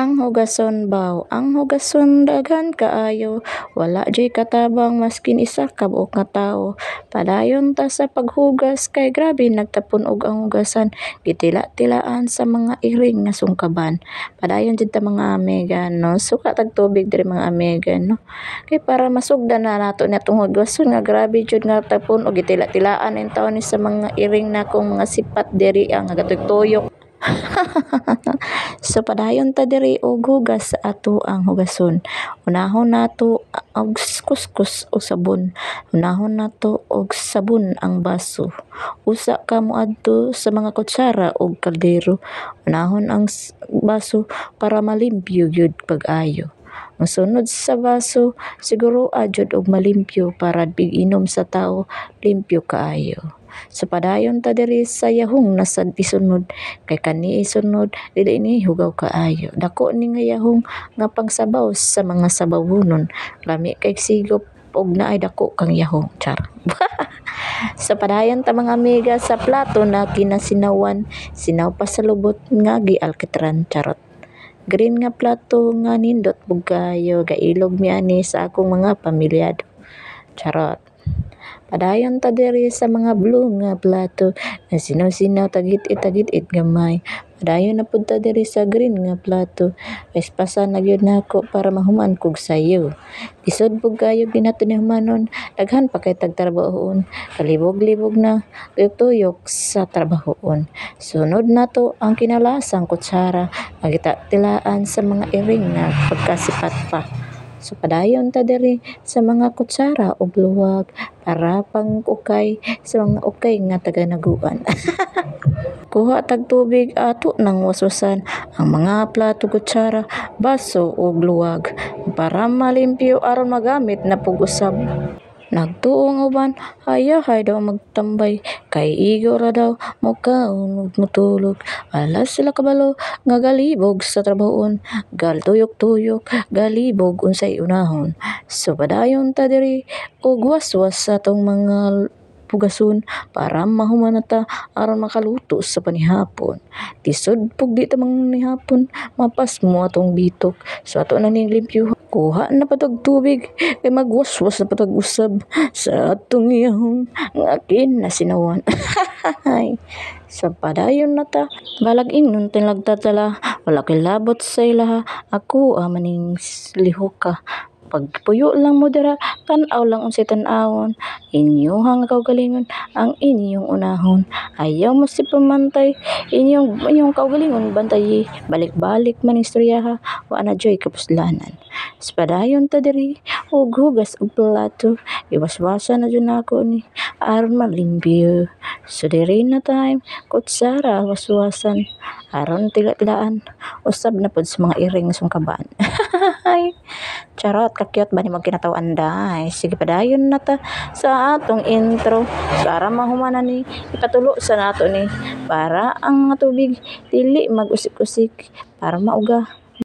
Ang hugason baw, ang hugason daghan kaayo, wala juy katabang maskin isa ka buok nga tawo. Padayon ta sa paghugas kay grabe nagtapon-og ang hugasan, gitila-tilaan sa mga iring nga sungkaban. Padayon jud ta, mga amiga, no, suka tag tubig diri, mga amiga, no, kay para masugdan na nato ni atong hugason nga grabe jud nga tapon-og, gitila-tilaan intawon ni sa mga iring nakong mga sipat diri ang gatuyok. So padayon ta diri og hugas sa ato ang hugason. Unahon nato og kuskus o sabon. Unahon nato og sabon ang baso. Usa ka moadto sa mga kutsara og kaldero. Unahon ang baso para malimpyo gyud pag-ayo. Mosunod sa baso, siguro jud og malimpyo para pig-inom sa tawo limpyo kaayo. So padayon ta diri sa yahong na sad isunod kay kani isunod dili ni hugaw kaayo. Dako ni nga yahong nga pangsabaw sa mga sabawonon. Lami kay sigop og naay dako kang yahong, char. So padayon ta, mga amiga, sa plato na kinasinawan, sinaw pa sa lubot nga gialkitran, charot. Green nga plato nga nindot pug kaayo, gailog mi ani sa akong mga pamilyado. Charot. Padayon ta diri sa mga blue nga plato nga sinaw-sinaw tagit-it tagit-it gamay. Padayon na pud ta diri sa green nga plato. Paspasan na gyud nako para mahuman kog sayo. Lisod pug kaayo ginato ni humanon, daghan pa kay tag trabahoon. Kalibog-libog na tuyok-tuyok sa trabahoon. Sunod nato ang kinalasang kutsara nga gitatilaan sa mga iring nga pagkasipat pa. So padayon ta diri sa mga kutsara ug luwag para pang ukay sa mga ukay nga taga-naguan. Kuha tag tubig, ato nang waswasan ang mga plato, kutsara, baso ug luwag para malimpyo aron magamit na pug usab. Nagtuo ang uban, hayahay daw magtambay kay igo ra daw mokaon ug motulog. Wala sila kabalo nga galibog sa trabahoon, galtuyok-tuyok, galibog unsay unahon. So padayon ta diri og waswas sa atong mga hugason para mahuman na ta aron makaluto sa panihapon. Lisod pug di ta manihapon, mapasmo atong bitok. So ato na ning limpyo. Kuha na pa tag tubig kay magwaswas na pa tag usab sa atong iyahong nga kinasinawan. So padayon na ta. Balag ingnon tinagtatala, wala kay labot sa ilaha, ako maning lihoka. Pagpuyo lang mo dira, tan-aw lang unsay tan-awon. Inyuhang kaugalingon ang inyong unahon. Ayaw mo si pamantay, inyong inyong kaugalingon bantayi. Balik-balik man istoryaha, wa na joy kapuslanan. So padayon ta diri og hugas og plato. Iwaswasan na jud nako ni aron malimpyo. So diri na time kutsara waswasan aron tila-tilaan usab na pud sa mga iring sungkaban. Charot, kakyot ba ni magkinatawan day. Sige, padayon na ta sa atong intro. Para mahuman na ni, ipatulo sa nato ni para ang mga tubig dili mag-usik-usik para mauga.